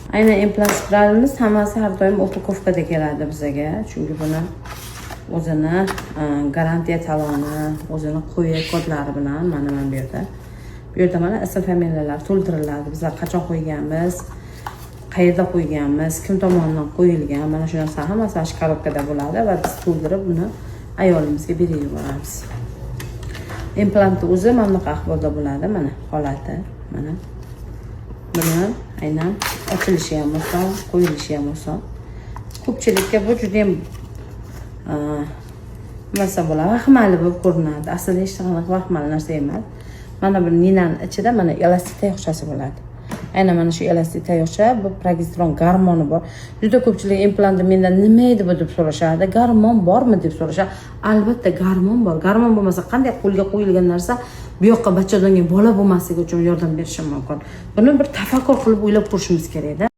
Aynan implant spiralimiz hammasi har doim упаковка da keladi bizaga, chunki buni o'zini garantiya taloni, o'zini quyi kodlari bilan. Mana bu yerda mana ism familiyalar to'ldiriladi. Bizlar qachon qo'yganmiz, qayerda qo'yganmiz, kim tomonidan qo'yilgan, mana shu narsa hammasi mana shu коробка da bo'ladi va biz to'ldirib, buni ayolimizga berib yuboramiz. Implantni o'zi mana bunaqa ahvolda bo'ladi. Mana holati, mana buni aynan ochilishi ham oson, qo'yilishi ham oson. Ko'pchilikka bu judayam, nima desam bo'ladi, vahimali bo'lib ko'rinadi. Aslida hech qanaqa vahimali narsa emas. Mana bu ninani ichida mana elastik tayoqchasi bo'ladi. Aynan mana shu elastik tayoqcha, bu progesteron gormoni bor. Juda ko'pchilik implantni mendan "Nima edi bu?" deb so'rashadi, "Gormon bormi?" deb so'rashadi. Albatta gormon bor. Gormon bo'lmasa, qanday qo'lga qo'yilgan narsa bu yoqqa bachadonga bola bo'lmasligi uchun yordam berishi mumkin? Buni bir tafakkur qilib, o'ylab ko'rishimiz kerakda.